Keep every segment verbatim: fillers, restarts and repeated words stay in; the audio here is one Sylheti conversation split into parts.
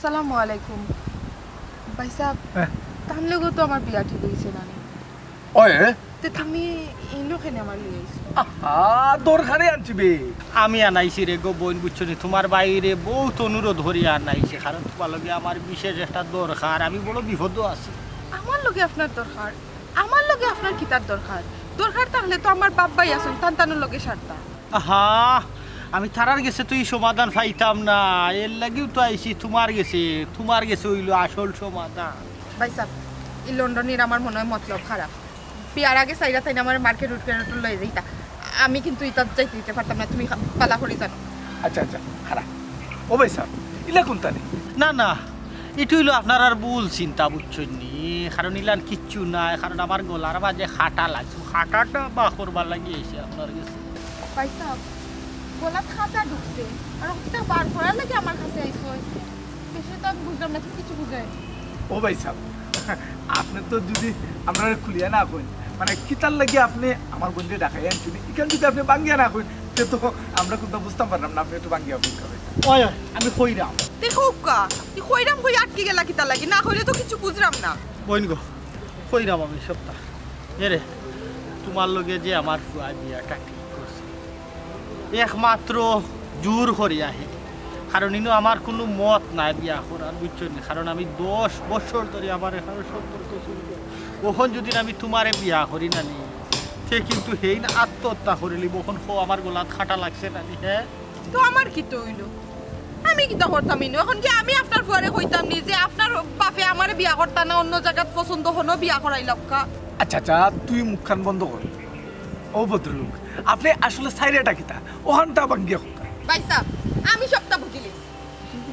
আসসালামু আলাইকুম। ভাইসাব, হ্যাঁ। তান লগেও তো আমার বিয়া ঠিক অইছে না নি? ওই, হ্যাঁ? তে তুমি ইনো কেনে আমার লই আইছো? আহা, দরকারে আনছি বে। আমি আনাইছি রে গো বইন, বুঝছো নি? তুমার বাইরে বউত অনুরোধ করি আনাইছি, কারণ তুমার লগে আমার বিশেষ একটা দরকার, আমি বড় বিপদো আছি। আমার লগে আপনার দরকার? আমার লগে আপনার কিতার দরকার? দরকার থাকলে তো আমার বাপ ভাই আছইন, তান তানর লগে সারতা। আহা, আমি তারার গেছে তো ই সমাধান পাইতাম না, এর লাগিউ তো আইছি তুমার গেছে। তুমার গেছে অইলো আসল সমাধান। ভাইসাব, ই লন্ডনীর আমার মনে অয় মতলব খারাপ। বিয়ার আগে চাইরা তাইন আমার মার্কেট উটকেট লই যাইতা, আমি কিন্তু ইতাত যাইতে দিতে পারতাম না, তুমি খা-, বালা করি জানো। আচ্ছা আচ্ছা, খারা। ও ভাইসাব, ইলা কুনতা নি? না না, ইটা অইলো আপনারার ভুল চিন্তা, বুঝছইন নি? কারণ ইলান কিচ্ছু নাই, কারণ আমার গলার মাঝে কাটা লাগছে, কাটাটা বার করবার লাগি আইছি আপনার গেছে। ভাইসাব, গলাত কাটা ঢুকছে, আর অটা বার করার লাগি আমার কাছে আইছো। বিষয়টা আমি বুঝলাম না, তুমি কিছু বুঝাই। ও ভাইসাব, আপনে তো যুদি আমরারে খুলিয়া না কইন, মানে কিতার লাগি আপনে আমার বইনরে ডাকাইয়া আনছইন, ইখান যুদি আপনে ভাঙ্গিয়া না কইন, তে তো আমরা কুনতা বুঝতাম পারলাম না, আপনে একটু ভাঙ্গিয়া কইন। ওই, ওই, আমি কইরাম। দেখউক্কা, ই কইরাম কই আটকি গেলা কিতার লাগি? না কইলে তো কিছু বুঝলাম না। বইন গো, কইরাম আমি সবটা। এরে, তুমার লগে যে আমার ফুয়ায় বিয়াটা ঠিক করছে, একমাত্র জোর করিয়া হে। কারণ ইনো আমার কুনু মত নাই বিয়া করার, বুঝছো নি? কারণ আমি দশ বছর ধরি আমারে কারো সম্পর্ক চলছে। অখন যুদি আমি তুমারে বিয়া করি না নি, তে কিন্তু হেইন আত্মহত্যা করিলিবো। অখন কও আমার গলাত কাটা লাগছে না নি, হ্যাঁ? তো আমার কিতা অইলো? আমি কিতা করতাম ইনো? অখন কি আমি আপনার ফুয়ারে কইতাম নি যে আপনার বাপে আমারে বিয়া করতা না, অন্য জাগাত পছন্দ অইলে বিয়া করাইলাউক্কা? আচ্ছা আচ্ছা, তুই মুখখান বন্ধ কর। ও ভদ্রলোক, আপনে আসলে চাইরাটা কিতা? অখানটা ভাঙ্গিয়া কউক্কা। ভাইসাব, আমি সবটা বুঝিলিছি।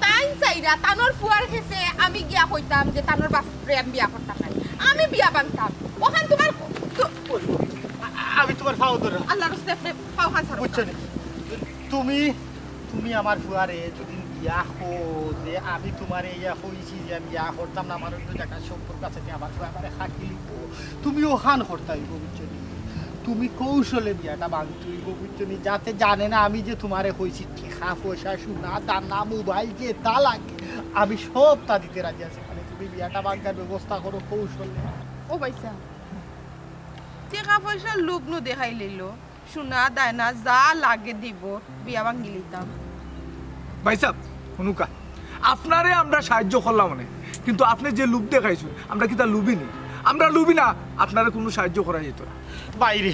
তাইন চাইরা তানর ফুয়ার গেছে আমি গিয়া কইতাম যে তানর বাপরে আমি বিয়া করতাম না, আমি বিয়া ভাঙতাম। অখান তুমার তো আমি তুমার পাও ধররাম। আল্লাহর রাস্তায় আপনে পাও খান ছাড়ো। বুঝছো নি? তুমি, তুমি আমার ফুয়ারে যুদি গিয়া কও যে আমি তুমারে ইয়া কইছি যে আমি ইয়া করতাম না, আমার অন্য জাগাত সম্পর্ক আছে, তে আমার ফুয়া আমারে খাকি লিখবো। তুমি অখান করতা অইবো, বুঝছো নি? তুমি কৌশলে বিয়াটা ভাঙতে অইবো, বুঝছো নি? যাতে জানে না আমি যে তুমারে কইছি। টেকা পয়সা, সোনা দানা, মোবাইল যেতা লাগে আমি সবতা দিতে রাজি আছি, খালি তুমি বিয়াটা ভাঙার ব্যবস্থা করো কৌশলে। ও ভাইসাব, টেকা পয়সার লোভ নু দেখাইলিলো, সোনা দানা যা লাগে দিবো, বিয়া ভাঙ্গিলিতাম। ভাইসাব, হুনুক্কা, আপনারে আমরা সাহায্য করলাম অনে, কিন্তু আপনে যে লোভ দেখাইছইন, আমরা কিতা লোভী নি? আমরা লোভী না, আপনারে কুনু সাহায্য করা যাইতো না। বাইরে,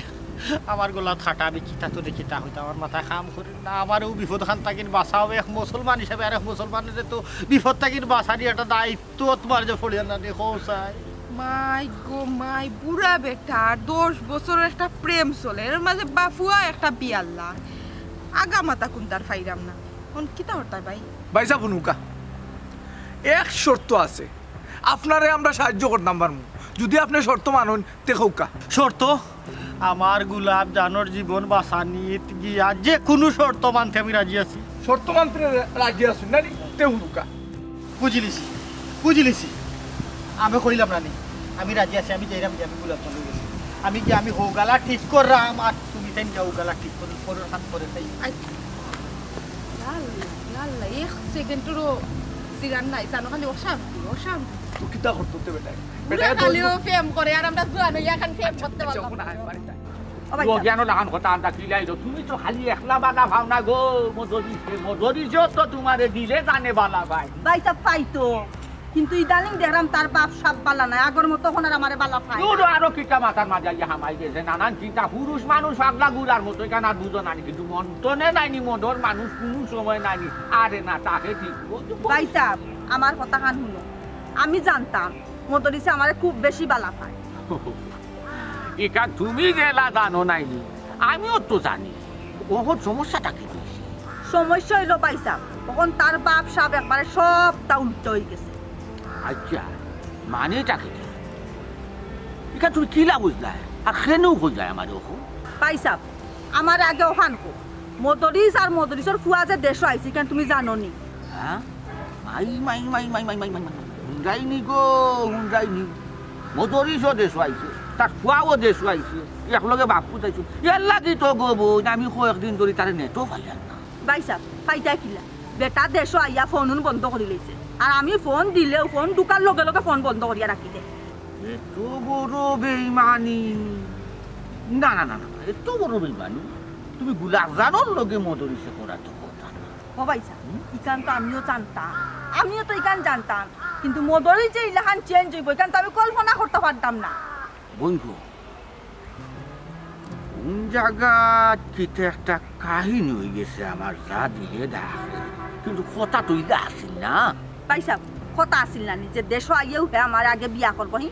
আমার গলাত কাটা, আমি কিতা তো দেখি তা হইতো, আমার মাথায় কাম করে না। আমারেও বিপদ খান থাকি বাঁচাও, এক মুসলমান হিসাবে আরেক মুসলমানরে তো বিপদ থাকি বাঁচানি একটা দায়িত্ব তুমার যে পড়িয়া না নি, কও চাই। মাই গো মাই, বুড়া বেটার দশ বছরর একটা প্রেম চলে, এর মাঝে বাফুয়া একটা বিয়ার লাগ। আগা মাথা কুনতার পাইরাম না। অখন কিতা করতায় ভাই? ভাইসাব, হুনুক্কা, এক শর্ত আছে, আপনারে আমরা সাহায্য করতাম পারমু, যুদি আপনে শর্ত মানইন, তে কউক্কা। শর্ত? আমার গোলাপ জানর জীবন বাঁচানিত গিয়া যে কুনু শর্ত মানতে আমি রাজি আছি। শর্ত মানতে রাজি আছইন না নি? তে হুনুক্কা। বুঝিলিছি, বুঝিলিছি। আমি কইলাম না নি, আমি রাজি আছি, আমি যাইরাম গিয়া, আমি গোলাপ জান লই গেছি। আমি গিয়া আমি হউ গালা ঠিক কররাম, আর তুমি তাইন গিয়া হউ গালা ঠিক করো, করো, হাত করে তাই। আচ্ছা। ইয়াল্লা, ইয়াল্লা, এক সেকেন্ডরও জিরান নাই, জানো খালি অশান্তি, অশান্তি। তুই কিতা করতো তে বেটায়? বুড়া কালেও প্রেম করে, আর আমরা জোয়ান অইয়া অখন প্রেম করতে পারলাম না। ও ভাই সাহেব। অজ্ঞান লাখান কথা আনতা কিলাইলো, তুমি তো খালি একলা বালা পাও না গো, মদরিছে, মদরিছেও তো তুমারে দিলে জানে বালা পায়। ভাই সাহেব, পাই তো, কিন্তু ইদানিং দেখরাম তার বাপ সাপ বালা নাই, আগর মতো অখন আর আমারে বালা পায় না। দূর, আরো কিতা মাথার মাঝে আইয়া হামাই গেছে, নানান চিন্তা, পুরুষ মানুষ পাগলা ঘুড়ার মতো, ইখান আর বুঝো না নি, কিন্তু মন তো নে নাইনি, মদর মানুষ কুনু সময় নাইনি, আরে না, তাকে ঠিক বুঝো। ভাই সাহেব, আমার কথা খান হুনো, আমি জানতাম মদরিছে আমারে খুব বেশি বালা পায়। ইখান তুমি যেলা জানো নাইনি, আমিও তো জানি। অখন সমস্যাটা কিতা? সমস্যা অইলো ভাই সাহেব, অখন তার বাপ সাপ একবারে সবটা উল্টা অই গেছে। আচ্ছা, মানেটা কিতা? ইখান তুমি কিলা বুঝলায়? আর কেনে কইলায় আমারে অখন? ভাই সাহেব, আমারে আগে অখান কও, মদরিছ আর মদরিছর ফুয়া যে দেশো আইছে, ইখান তুমি জানো নি? হ্যাঁ? মাই, মাই, মাই। হুনরায়নি গো, হুনরায়নি। মদরিছও দেশো আইছে, তার ফুয়াও দেশো আইছে, একলগে বাপ পুত আইছইন। এরলাগি তো গো বইন, আমি কয়েকদিন ধরি তারে নেটো পাইরাম না। ভাই সাহেব, পাইতায় কিলা? বেটা দেশো আইয়া ফোন উন বন্ধ করিলাইছে। আর আমি ফোন দিলেও ফোন ঢুকার লগে লগে ফোন বন্ধ করিয়া রাখি দে। এত বড় বেইমানি? না, না, না, না, না, এত বড় বেইমানি? তুমি গোলাপজানর লগে মদরিছে করা তো কথা না। ও ভাইসাব, হুম? ইখান তো আমিও জানতাম, আমিও তো ইখান জানতাম, কিন্তু মদরিছ যে ইলাখান চেঞ্জ অইবো, ইখান তো আমি কল্পনা করতাম পারতাম না। বন্ধু, কোন জাগাত কিতা একটা কাহিনী অইগেছে আমার যা দিলে ডাকে, কিন্তু কথা তো ইলা আছিল না। ভাইসাব, কথা আছিল না নি যে দেশো আইয়াউ হে আমারে আগে বিয়া করবো হি?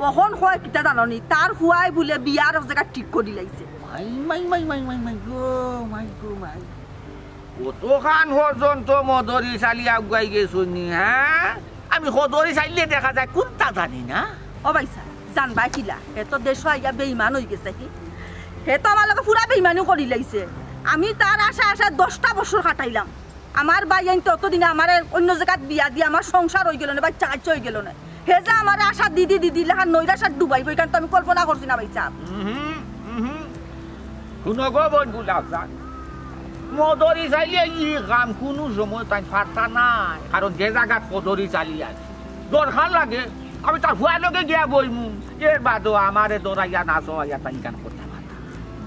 অখন কয় কিতা জানো নি, তার ফুয়ায় বুলে বিয়ার এক জাগাত ঠিক করিলাইছে। মাই, মাই, মাই, মাই, মাই, মাই গো, মাই গো, মাই। অতখান পর্যন্ত মদরিছ আলী আগুয়াই গেছইন নি, হ্যাঁ? আমি মদরিছ আলীরে দেখা যায় কুন্তা জানি না। ও ভাইসাব, জানবায় কিলা, হে তো দেশো আইয়া বেইমান অইগেছে হি। হে তো আমার লগে পুরা বেইমানি করিলাইছে। আমি তার আশায় আশায় দশটা বছর কাটাইলাম। আমার ভাইয়াইন্তে অতদিনে আমারে অইন্য জাগাত বিয়া দিয়া আমার সংসার অইগেলো নে, বাইচ্চা কাইচ্চা অইগেলো নে। হে যে আমারে আশা দি দি দি দি ইলাখান নৈরাশাত ডুবাইবো, ইখান তো আমি কল্পনা করছি না ভাইসাব। উহুম, উহুম। হুনো গো বন্ধু লাভজান, মদরিছ আলীয়ে ই কাম কুনু সময় তাইন পারতা নায়, কারণ যে জাগাত মদরিছ আলী আছে, দরকার লাগে আমি তার ফুয়ার লগে গিয়া বইমু, এর বাদেও আমারে ডরাইয়া না সওয়াইয়া তাইন ইখান করতা পারতা।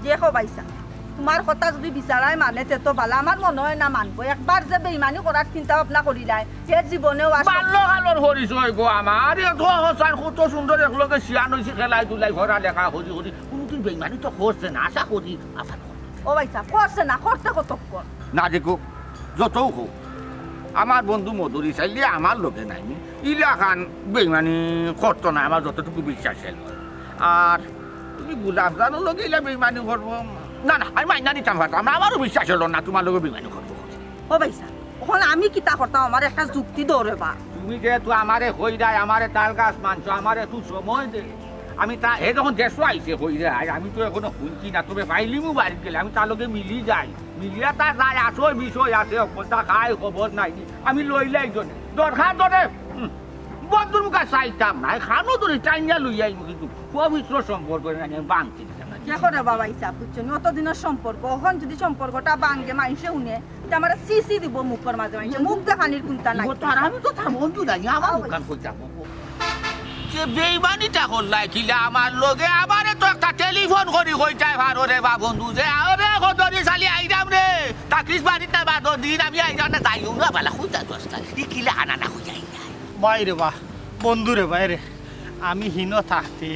দেখো ভাইসাব, তুমার কথা যুদি বিচারায় মানে তে তো ভালা, আমার মনো অয় না মানবো। একবার যে বেইমানি করার চিন্তা ভাবনা করিলায়, হে জীবনেও আর বাল্যকালর পরিচয় গো আমার, এত হসান কত সুন্দর একলগে শিয়ান অইছি, খেলায় ধুলায় পড়ালেখা করি করি, কুনুদিন বেইমানি তো করছে না, আশা করি আবার করবো। ও ভাইসাব, করছে না, করতে কতক্ষণ? না দেখো, যতউ হোক, আমার বন্ধু মদরিছ আলী আমার লগে নাই নি, ইলাখান বেইমানি করতো না, আমার যতটুকু বিশ্বাস ছিল। আর তুমি গোলাপজানর লগে ইলা বেইমানি করবো? না, না, আমি মাইনা নিতাম পারতাম না, আমারও বিশ্বাস অইলো না তুমার লগে বেইমানি করবো। ও ভাইসাব, অখন আমি কিতা করতাম, আমারে একটা যুক্তি দেও রে বা। তুমি যেহেতু আমারে কইরায়, আমারে তাল গাছ মানছো, আমারে একটু সময় দে। আমি তা, হে যখন দেশো আইছে কইরায়, আমি তো এখনো হুনছি না, তবে পাইলিমু বাড়িত গেলে, আমি তার লগে মিলি যাই, মিলিয়া তা যায়, আসল বিষয় আছে, অকলতা খাই খবর নাই, আমি লইলাই জনে। দরকার ধরে, হুম, বন্ধুর মুখা চাইতাম না, খানো ধরে টাইনিয়া লইয়া আইমু, কিন্তু পবিত্র সম্পর্ক আমি ভাঙতে দিতাম না। দেখো রে বা ভাইসাব, বুঝছো নি? অতদিনর সম্পর্ক, অখন যুদি সম্পর্কটা ভাঙে, মাইনষে হুনে, তে আমারে ছি ছি দিবো মুখর মাঝে, মাইনষে মুখ দেখানির কুন্তা নাই। ও তো আর আমি তো তার বন্ধু নাই, আমার মুখখান কই যাবো? যে বেইমানিটা করলায় কিলা আমার লগে, আমারে তো একটা টেলিফোন করি কইতায় পারো রে বা বন্ধু, যে আরে মদরিছ আলী আইরাম রে, থাকিস বাড়িত না বাদর দিন আমি আইরাম না, যাইও না, বালা কইতা দশটা, ই কিলা আনা না কইতায়। ভাই রে বা, বন্ধু রে ভাই রে, আমি হিনো থাকতে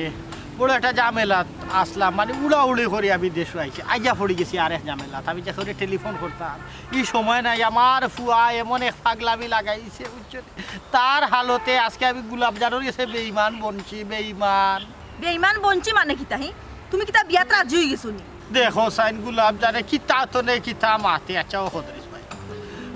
বড় একটা ঝামেলাত আছলাম, মানে উড়াউড়ি করি আমি দেশো আইছি, আইয়া পড়ি গেছি আরেক ঝামেলাত। আমি যে করে টেলিফোন করতাম, ই সময় নাই, আমার ফুয়া এমন এক পাগলামি লাগাইছে, বুঝছো নি? তার হালতে আজকে আমি গোলাপজানর গেছে বেইমান বনছি, বেইমান। বেইমান বনছি মানে কিতা হি? তুমি কিতা বিয়াত রাজি অইগেছো নি? দেখো চাইন গোলাপজানে কিতা তো নে কিতা মাতে, আচ্ছা ও মদরিছ ভাই,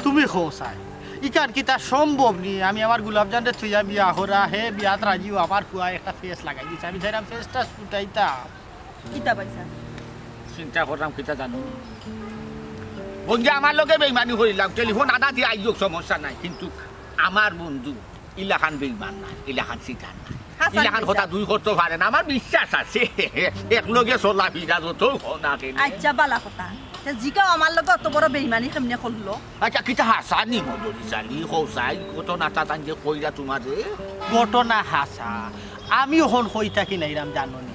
তুমি কও চাইন, ইখান কিতা সম্ভব নি? আমি আমার গোলাপজানরে থইয়া বিয়া করা, হে বিয়াত রাজি অয়, আমার ফুয়ায় একটা ফেস লাগাই দিছে, আমি চাইরাম ফেসটা ছুটাইতাম। কিতা ভাইসাব? চিন্তা করলাম কিতা জানো নি? বন্ধু আমার লগে বেইমানি করিলাম, টেলিফোন আদা দিয়া আইজুক সমস্যা নাই, কিন্তু আমার বন্ধু ইলাখান বেইমান না, ইলাখান চিটার না, হাছা ইলাখান কথা দুই করতে পারে না, আমার বিশ্বাস আছে। একলগে চলাফিরা যত হোক না কেন। আচ্ছা, বালা কথা। তে জিগাও আমার লগে অত বড় বেইমানি কেমনে করলো? আচ্ছা, কিতা হাছা নি মদরিছ আলী? কও চাই, ঘটনাটা তাইন যে কইরা তুমারে। ঘটনা হাছা। আমি অখন কই থাকি আইরাম জানো নি?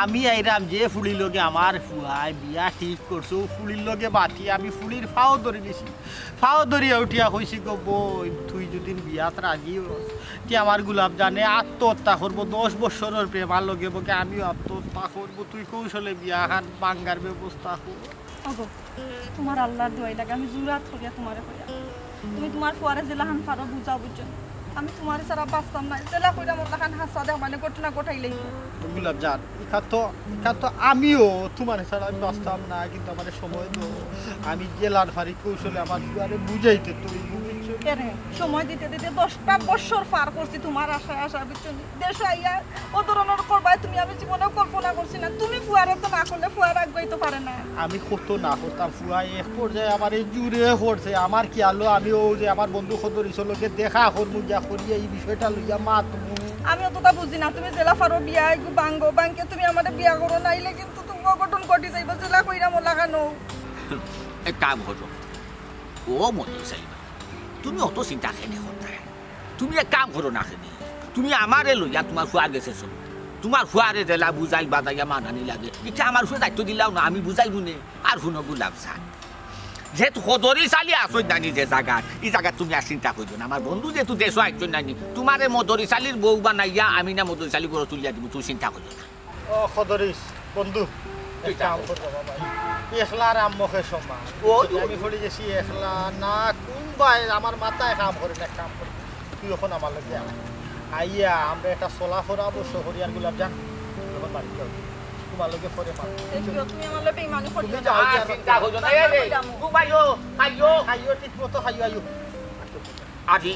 আমি আইরাম যে ফুড়ির লগে আমার ফুয়ায় বিয়া ঠিক করছে, অউ ফুড়ির লগে মাতি আমি ফুড়ির পাও ধরি নিছি। পাও ধরিয়া উঠিয়া কইছি, "গো বইন, তুই যুদি বিয়াত রাজি অস, তে আমার গোলাপজানে আত্মহত্যা করবো, দশ বছরর প্রেমার লগে বকে আমিও আত্মহত্যা করবো, তুই কৌশলে বিয়াখান ভাঙ্গার ব্যবস্থা কর।" ওগো, তুমার আল্লার দোয়াই লাগে, আমি জুরাত করিয়া তুমারে কইয়ার, তুমি তুমার ফুয়ারে যেলাখান পারো বুঝাও, বুঝছো নি? আমি তুমারে ছাড়া বাঁচতাম না, যেলা কইরাম অলাখান হাছা দেও, মানে ঘটনা ঘটাইলাই। গোলাপজান, ইখান তো, ইখান তো আমিও তুমারে ছাড়া আমি বাঁচতাম না, কিন্তু আমারে সময় দেও, আমি যেলান পারি কৌশলে আমার ফুয়ারে বুঝাইতে তো অইবো, বুঝছো নি? এরে, সময় দিতে দিতে দশটা বছর পার করছি তুমার আশায় আশায়, বুঝছো নি? দেশো আইয়া ও ধরনর করবায় তুমি, আমি জীবনেও কল্পনা করছি না। তুমি ফুয়ারে তো না করলে ফুয়া রাখবাই তো পারে না। আমি কত না করতাম, ফুয়ায় এক পর্যায়ে আমারে জুরে করছে। আমার খিয়ালো আমি অউ যে আমার বন্ধু মদরিছর লগে দেখা করমু, গিয়া করিয়া ই বিষয়টা লইয়া মাতমু। আমি অততা বুঝি না, তুমি যেলা পারো বিয়া এগু ভাঙ্গো, ভাঙ্গিয়া তুমি আমারে বিয়া করো, নাইলে কিন্তু তুমার অঘটন ঘটি যাইবো, যেলা কইরাম অলাখান অউক। এক কাম করো, ও মদরিছ আলী, তুমি অত চিন্তা কেনে করতায়? তুমি এক কাম করো না কেনে, তুমি আমারে লইয়া তুমার ফুয়ার গেছে চলো। তুমার ফুয়ারে যেলা বুঝাই বাজাইয়া মানানি লাগে, ইটা আমার উপরে দায়িত্ব দিলাও না, আমি বুঝাইমু নে। আর হুনো গুলাব চান, যেহেতু খদরি চালি আছইন নানি যে জাগাত, ই জাগাত তুমি আর চিন্তা করিও না। আমার বন্ধু যেহেতু দেশো আইছইন নানি, তুমারে মদরিছ আলীর বউ বানাইয়া আমি না মদরিছ আলীর ঘরো তুলিয়া দিমু, তুমি চিন্তা করিও না। ও খদরিছ, বন্ধু, এক কাম কর বাবা ভাই। একলা আর আম্মকে সমান। ও, আমি পড়ি গেছি একলা, না কুনবায় আমার মাথায় কাম করে না, এক কাম কর। তুই অখন আমার লগে আয়। আইয়া আমরা একটা চলা পরামর্শ করি আর গুলাব চান। তুই অখন বাড়িত যাও। তুমার লগে পরে মাত। এই কি, তুমি আমার লগে বেইমানি করিও তুমি না। যাও, আর চিন্তা করিও না, এই রে, ঘুমাইও, খাইও। খাইও, ঠিক মতো খাইও, আইও। আদি,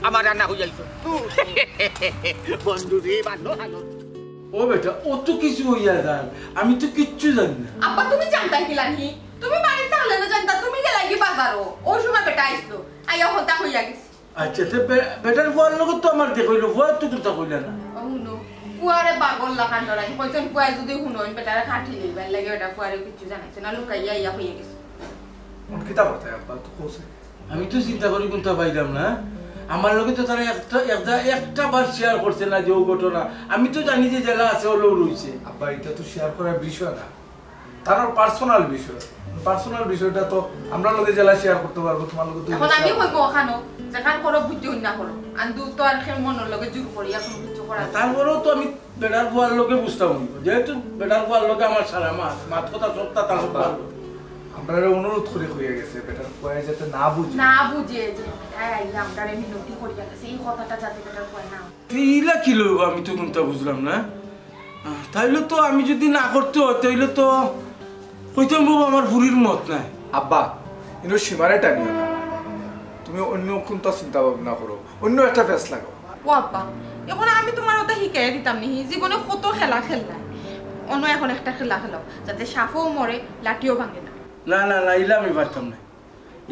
আমার রান্না হয়ে যাইছো। বন্ধু রে, বান্ধব, ভালো। ও বেটা, অত কিছু হইয়া যায়, আমি তো কিচ্ছু জানি না। আব্বা, তুমি জানতায় কিলা নি? তুমি বাড়িত থাকলে না জানতা, তুমি গেলায় গি বাজারো। অউ সময় বেটা আইছলো, আইয়া কথা কইয়া গেছে। আচ্ছা, তে বে-, বেটার ফুয়ার লগে তো আমার দেখা অইলো, ফুয়ায় তো কথা কইলা না। ও হুনো, ফুয়ারে পাগল লাখান ডরাই, কইছইন ফুয়ায় যুদি হুনইন, বেটারে কাটি লইবা, এর লাগি বেটা ফুয়ারে কিচ্ছু জানাইছে না, লুকাইয়া আইয়া কইয়া গেছে। অখন কিতা করতায় আব্বা, তো কইছে। আমি তো চিন্তা করি কুনতা পাইলাম না। আমার লগে তো তারা একটা, একটা, একটা বার share করছে না যে অউ ঘটনা। আমি তো জানি যে যেলা আছে অলাউ রইছে। আব্বা, ইটা তো share করার বিষয় না, তারার personal বিষয়। Personal বিষয়টা তো আমরার লগে যেলা share করতে পারবো, তুমার লগে তো অখন আমি কইমু অখানো, যেখান করো বুঝে অইন্যা করো। আন্দু তো আর কেউ মনর লগে জোর করিয়া কুনু কিচ্ছু করার না। তারপরেও তো আমি বেটার ফুয়ার লগে বুঝতাম অইবো, যেহেতু বেটার ফুয়ার লগে আমার সারা মাত, মাত কথা সবটা তার ফুয়ার লগে। আমরারে অনুরোধ করি কইয়া গেছে, বেটার ফুয়ায় যাতে না বুঝে। না বুঝে যে বেটায় আইয়া আমরারে মিনতি করিয়া গেছে, ই কথাটা যাতে বেটার ফুয়ায় না। তে ইলা কিলা অইবো, আমি তো কুনতা বুঝলাম না। আহ, তাইলে তো আমি যুদি না করতে অয়, তাইলে তো কইতাম, "বাবা, আমার ফুরির মত নাই।" আব্বা, ইনো সীমারে টানিও না। তুমি অইন্য কুনতা চিন্তা ভাবনা করো, অইন্য একটা ফেস লাগাও। ও আব্বা, অখন আমি তুমার অতা হিকাইয়া দিতাম নি, জীবনে কত খেলা খেললায়। অনো অখন একটা খেলা খেলাও, যাতে সাপও মরে, লাঠিও ভাঙে না। না, না, না, ইলা আমি পারতাম না।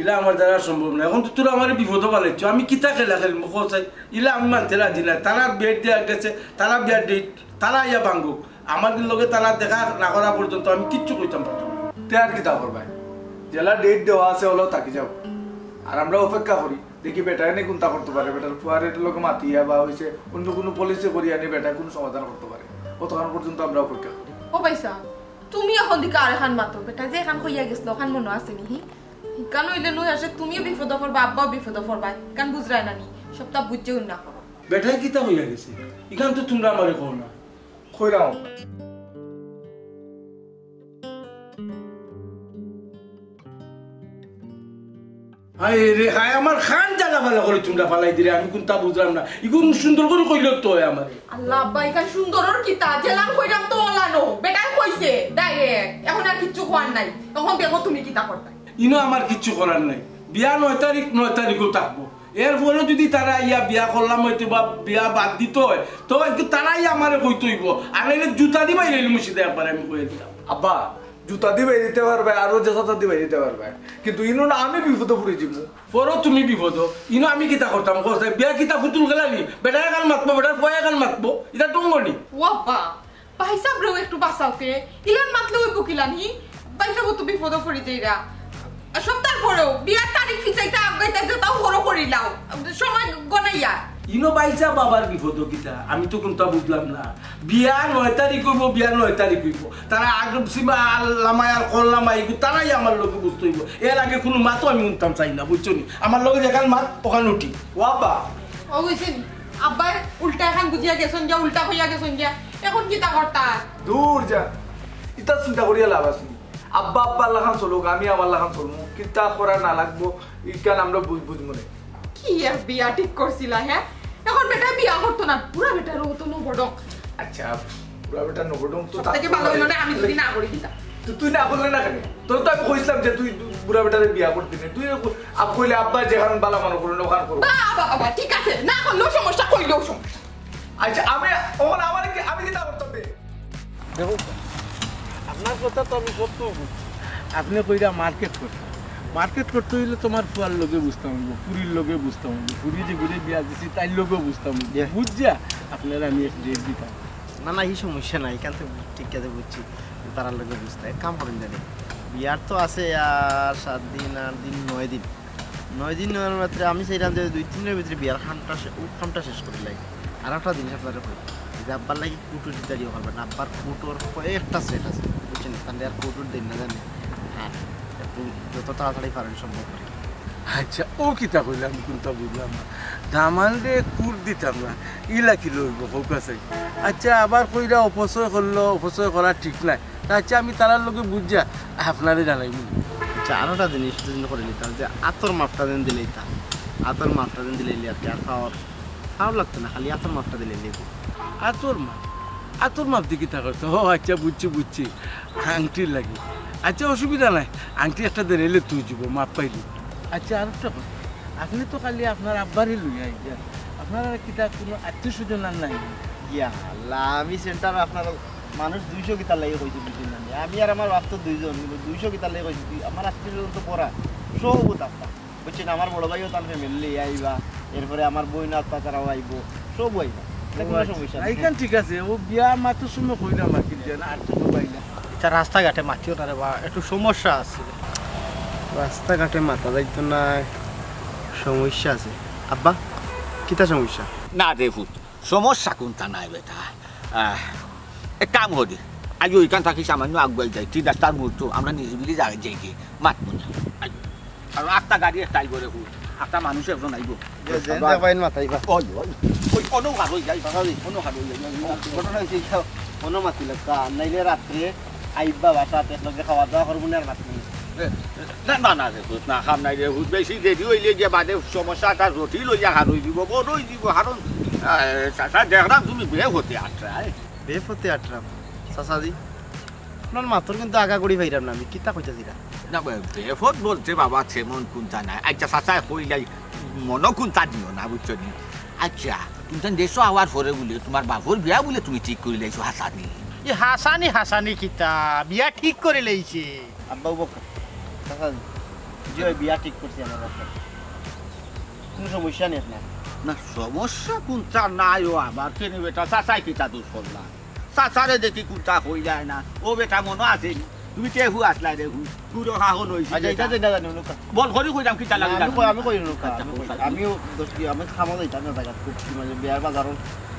ইলা আমার দ্বারা সম্ভব না। অখন তো তুরা আমারে বিপদো ফালাইছো। আমি কিতা খেলা খেলমু, কও চাই? ইলা আমি মানতে রাজি না। তারার বিয়ার date গেছে, তারা বিয়ার date, তারা আইয়া ভাঙ্গুক। আমার লগে তারার দেখা না করা পর্যন্ত আমি কিচ্ছু কইতাম পারতাম না। তে আর কিতা করবায়? যেলা date দেওয়া আছে, অলাউ থাকি যাও। আর আমরা অপেক্ষা করি, দেখি বেটায় নি কুনতা করতে পারে, বেটার ফুয়ার লগে মাতিয়া বা অইছে অইন্য কুনু policy করিয়া নি বেটায় কুনু সমাধান করতে পারে। অতখান পর্যন্ত আমরা অপেক্ষা করি। ও ভাইসাব, তুমি অখন দিকে আরেকখান মাতো, বেটায় যেখান কইয়া গেছলো, অখান মনো আছে নি? হিকান অইলে নু আসে তুমিও বিপদো পড়বায়, আব্বাও বিপদো পড়বা, হিকান বুঝরায় না নি, সবটা বুঝে অইন্যা করো। বেটায় কিতা কইয়া গেছে? ইখান তো তুমরা আমারে কও না। কইরাম। হায় রে হায়, আমার খান জ্বালা ফালা করি তুমরা ফালাই দিলে, আমি কুনতা বুঝলাম না। ইগুন সুন্দর করি কইলে তো অয় আমারে। আল্লাহ আব্বা, ইখান সুন্দরর কিতা? যেলান কইরাম তো অলানো। বেটায় কইছে direct, অখন আর কিচ্ছু কওয়ার নাই। অখন দেখো তুমি কিতা করতায়। ইনো আমার কিচ্ছু করার নাই। বিয়া নয় তারিখ, নয় তারিখও থাকবো। এর পরেও যুদি তারা আইয়া বিয়া করলাম অইতো বা বিয়া বাদ দিতো অয়, তো একটু তারাই আমারে কইতো অইবো। আর নাইলে জুতা দি বাইরাইলিমু সিধা একবারে, আমি কইয়া দিলাম। আব্বা, জুতা দি বাইরাইতে পারবায়, আরো যেতা দি বাইরাইতে পারবায়, কিন্তু ইনো না আমি বিপদো পড়ি যিমু। পড়ো তুমি বিপদো, ইনো আমি কিতা করতাম? কও চাই, বিয়া কিতা পুতুল খেলা নি? বেটায় এখান মাতবো, বেটার ফুয়ায় এখান মাতবো, ইটা ঢং নি? ও আব্বা, ভাইসাবরেও একটু বাঁচাও তে, ইলান মাতলে অইবো কিলান হি? ভাইসাবও তো বিপদো পড়ি যাইরা। আর সবতার পরেও বিয়ার তারিখ ফিচাইতা আগাইতা যেতাও করো করিলাও, সময় গনাইয়া। ইনো ভাইসাব আবার বিপদো কিতা? আমি তো কুনতা বুঝলাম না। বিয়া নয় তারিখ অইবো, বিয়া নয় তারিখ অইবো। তারা আগ সীমা আর লামাই আর কল লামাই, ইগু তারাই আমার লগে বুঝতে অইবো। এর আগে কুনু মাতও আমি হুনতাম চাই না, বুঝছো নি? আমার লগে যেখান মাত, অখান উঠি। ও আব্বা। ও বুঝছি নি? আব্বায় উল্টা এখান বুঝিয়া গেছইন গিয়া, উল্টা কইয়া গেছইন গিয়া। অখন কিতা করতা? দূর যা, ইতা চিন্তা করিয়া লাভ আছে নি? আব্বা আব্বার লাখান চলুক, আমি আমার লাখান চলমু। কিতা করা না লাগবো, ইখান আমরা বুঝ-, বুঝমু নে। কি এক বিয়া ঠিক করছিলা, হে? অখন বেটায় বিয়া করতো না, বুড়া বেটার অত নবডং। আচ্ছা, বুড়া বেটার নবডং তো সব থাকি ভালা অইলো না, আমি যুদি না করি দিতাম। তো তুই না করলে না কেনে? তোরে তো আমি কইছিলাম যে তুই বুড়া বেটারে বিয়া করতি না। তুই আব-, কইলে আব্বায় যেখান ভালা মনো করইন অখান করো। বাবা, বাবা, ঠিক আছে, না করলেও সমস্যা, কইলেও সমস্যা। আচ্ছা, আমি, অখন আমারে কি, আমি কিতা করতাম বে? দেখো, আপনার কথা তো আমি সবতা বুঝছি। আপনে কইরা মার্কেট করতা। মার্কেট করতে অইলে তুমার ফুয়ার লগে বুঝতাম অইবো, ফুরির লগে বুঝতাম অইবো, ফুরি যেগুরে বিয়া দিছি তাইর লগেও বুঝতাম অইবো। জি। বুঝিয়া আপনারে আমি এক ডেট দিতাম। না, না, ই সমস্যা নাই, ইখান তো ঠিক আছে বুঝছি, তারার লগে বুঝতা। এক কাম করইন জানি, বিয়ার তো আছে আর সাত দিন, আট দিন, নয় দিন। নয় দিন নয় মাত্র আমি চাইলাম যে দুই তিন দিনর ভিতরে বিয়ার কামটা শে-, ও কামটা শেষ করিলাই। আর একটা জিনিস আপনারে কই, যে আব্বার লাগি কুটুর দিতারিও করবেন, আব্বার কুটুর কয়েকটা সেট আছে, বুঝছেন? তাহলে আর কুটুর দিন না জানি। হ্যাঁ, একটু যত তাড়াতাড়ি পারেন সম্ভব করে। আচ্ছা, ও কিতা কইলাম, কুনতা বুঝলাম না। দামান্দরে কুট দিতাম না, ইলা কিলা অইবো, কউক্কা চাই। আচ্ছা, আবার কইরা অপচয় করলো, অপচয় করা ঠিক নায়। তা আচ্ছা, আমি তারার লগে বুঝিয়া আপনারে জানাইমু। আচ্ছা, আরোটা জিনিস যদি করে নিতাম, যে আতর মাফটা যেন দিলে দিতাম, আতর মাফটা যেন দিলে দিলে আর কি, আর পাওয়ার, পাওয়ার লাগতো না, খালি আতর মাফটা দিলে দিলে। আতর মাফ? আতর মাফ দি কিতা করতে? ও আচ্ছা, বুঝছি, বুঝছি, আংটির লাগি। আচ্ছা, অসুবিধা নাই, আংটি একটা দেরাইলে তুই দিব, মাফ পাইলি। আচ্ছা, আর একটা কথা, আপনি তো খালি আপনার আব্বারে লইয়া আইয়া, আপনার আর কিতা কোনো আত্মীয় স্বজন আর নাই? ইয়া আল্লাহ, আমি সেন্টার আপনার মানুষ দুইশো কিতার লাগি কইছি, বুঝছেন না? আমি আর আমার বাপ তো দুইজন, কিন্তু দুইশো কিতার লাগি কইছি, তুই আমার আত্মীয় স্বজন তো পড়া, সব তাত্তা। বুঝছেন, আমার বড় ভাইও তার ফ্যামিলি আইবা, এরপরে আমার বইন আত্তা তারাও আইবো, সব আইবা। এটা কোনো সমস্যা নাই। এইখান ঠিক আছে, ও বিয়া মাত্র সময় কইলাম আর কি, যে না, আর তো সব আইলা। এটা রাস্তাঘাটে মাতিও না রে বা, একটু সমস্যা আছে। রাস্তাঘাটে মাতা যাইতো না, সমস্যা আছে। আব্বা, কিতা সমস্যা? না রে পুত, সমস্যা কুনতা নাই বেটা। আহ, এক কাম করি, আইও ইখান থাকি সামান্য আগুয়াই যাই, তিন রাস্তার মোড় তো, আমরা নিরিবিলি যাই, যাই গিয়া মাতমু নে। আইও। আর একটা গাড়ি একটা আইবো রে পুত, একটা মানুষ একজন আইবো। যে, যে, যে বাইন মাতাইবা। ওই, ওই, ওই, অনো হারই যাই, বাবা রে। অনো হারই যাই, অনো হারই যাই। ঘটনা হইছে, ইটা অনো মাতিলাউক্কা, নাইলে রাত্রে আইবা বাসাত, একলগে খাওয়া দাওয়া করমু নে আর মাতমু নে। এ, না, না, না রে পুত, না, কাম নাই রে পুত, বেশি দেরি অইলে গিয়া বাদে সমস্যাটা জটিল অইয়া হারই দিব, বড় অই দিব, কারণ, আহ, চাচা, দেখলাম তুমি বেপথে আটরায়। বেপথে আটরাম? চাচাজি, আপনার মাতর কিন্তু আগা করি পাইরাম না আমি, কিতা কইতাছিরা? না, বে-, বেপথ বলতে বাবা তেমন কুনতা নাই। আচ্ছা, চাচায় কইলাই, মনো কুনতা দিও না, বুঝছো নি? আচ্ছা, তুমি তো দেশো আওয়ার পরে বুলে, তুমার বাফর বিয়া বুলে তুমি ঠিক করিলাইছো, হাছানি? ই হাছানি, হাছানি কিতা? বিয়া ঠিক করিলাইছি। আব্বা, ও বক্কা। চাচা, জি, ওই বিয়া ঠিক করছি আমার বাফর। কোনো সমস্যা নেই আপনার? না, সমস্যা কুনতা নাই ও আমার। কেনে বেটা, চাচায় কিতা দোষ করলা? চাচারে দেখি কুনতা কইলায় না। ও বেটা, মনো আছে নি? তুমি তে হু আসলায় রে হু। পুরো হাহন অইছে আচ্ছা, এটা বেটা। তো এটা জানি, হুনুকা। বল করি কইলাম কিতা না, লাগি আমি জানো? কই, আমি কই, হুনুকা, আচ্ছা, আমি কই। আমিও দোষ কি, আমি খামো যাইতাম না জায়গা। খুব কি মানে বিয়ার বাজারও,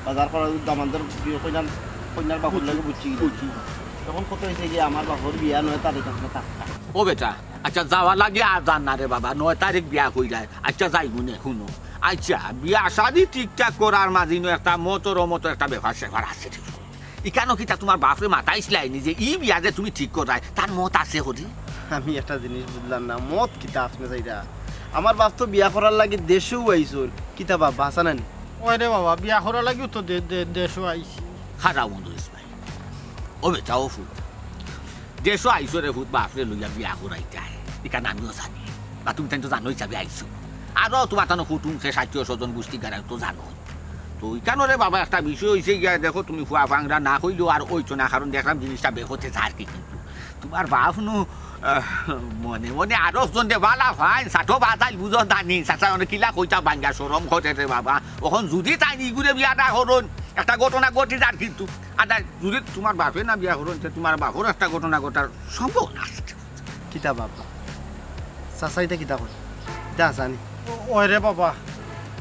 বাজার করা দামান্দর বিয়ে কইলাম, কইনার বাফর লাগে বুঝছি কি বুঝছি। তখন কত হইছে গিয়া, আমার বাফর বিয়া নয় তারিখ, আপনি থাকতা। ও বেটা, আচ্ছা, যাওয়া লাগে আর যান না রে বাবা, নয় তারিখ বিয়া কইলায়। আচ্ছা, যাইমু নে, হুনো। আচ্ছা, বিয়া শাদি ঠিকঠাক করার মাঝে নু একটা মতর অমতর একটা ব্যাপার স্যাপার আছে রে। ইখানো কিতা তুমার বাফরে মাতাইছলায় নি যে ই বিয়া যে তুমি ঠিক করায়, তার মত আছে করি? আমি একটা জিনিস বুঝলাম না, মত কিতা আপনে চাইরা? আমার বাফ তো বিয়া করার লাগি দেশেও আইছইন, কিতা বাফ, হাছা না নি? ওই রে বাবা, বিয়া করার লাগিও তো দে-, দে-, দেশও আইছি। খারাপ মন্দ ইসমাইল। ও বেটা, ও ফুত। দেশো আইছো রে ফুত, বাফরে লইয়া বিয়া করাইতায়। ইখান আমিও জানি। বা তুমি তাইন তো জানো হিসাবে আইছো। আরো তুমার তানো কুটুম, খেশ, আত্মীয় স্বজন, গুষ্টি গাড়া তো জানো। তো ইখানো রে বাবা একটা বিষয় অইছে গিয়া, দেখো তুমি ফুয়া ফাংরা না কইলেও আর অইতো না, কারণ দেখলাম জিনিসটা বেপথে যার কি কিন্তু। তুমার বাফ নু, আহ, মনে মনে আরো একজন দে বালা ফাইন, সাটো বাতাইল বুঝো দানি, চাচা অনে কিলা কইতা বাঙ্গা শরম করে রে বাবা। অখন যুদি তাইন ইগুরে বিয়াটা করইন, একটা ঘটনা ঘটি যার কিন্তু। আর তাই যুদি তুমার বাফে না বিয়া করইন, তে তুমার বাফর একটা ঘটনা ঘটার সম্ভাবনা আছে। কিতা বাবা? চাচা ইতা কিতা কয়? ইতা হাছানি? ও-, ওই রে বাবা,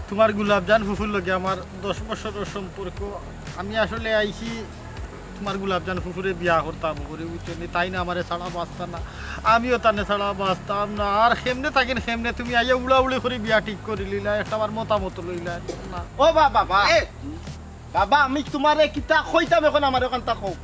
তুমার গুলাবজান ফুফুর লগে আমার দশ বছরর সম্পর্ক। আমি আসলে আইছি তুমার গুলাবজান ফুফুরে বিয়া করতাম করি, বুঝছো নি? তাইন আমারে ছাড়া বাঁচতা না, আমিও তানে ছাড়া বাঁচতাম না। আর কেমনে থাকেন কেমনে, তুমি আইয়া উড়াউড়ি করি বিয়া ঠিক করিলিলায়, একটা আমার মতামত লইলায় না। ও বাবা, বাবা। এ, বাবা, আমি তুমারে কিতা কইতাম অখন, আমারে অখানতা কও।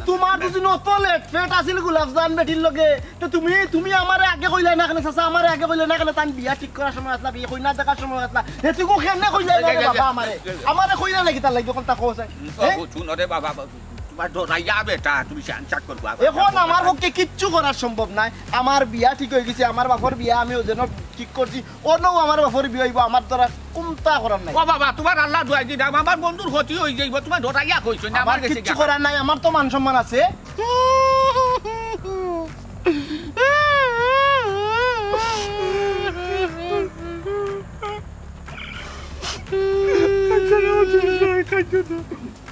তুমার যদি অত লেট ফেট আছিল গুলাবজান বেটির লগে, তে তুমি, তুমি আমারে আগে কইলায় না কেনে, চাচা, আমারে আগে কইলায় না কেনে, তান বিয়া ঠিক করার সময় আছলা, বিয়া কইনা দেখার সময় আছলা, হেতুকু কেনে কইলায় না রে বাবা আমারে? আমারে কইলায় না কিতার লাগি, অখানতা কও চাই। হুম, তো হ্যাঁ? হুনো রে বাবা, বাবা, তুমার ডরাইয়া বেটা, তুমি শান শাক করবা। অখন আমার পক্ষে কিচ্ছু করার সম্ভব নায়। আমার বিয়া ঠিক অই গেছে, আমার বাফর বিয়া আমি অউ যেন ঠিক করছি, অনও আমার বাফর বিয়া অইবো, আমার দ্বারা কুন্তা করার নাই। ও বাবা, তুমার আল্লার দোয়াই দিলাম, আমার বন্ধুর ক্ষতি অই যাইবো, তুমার ডরাইয়া কইছো না, আমার আমার গেছে কিচ্ছু গিয়া। করার নাই, আমার তো মান সম্মান আছে।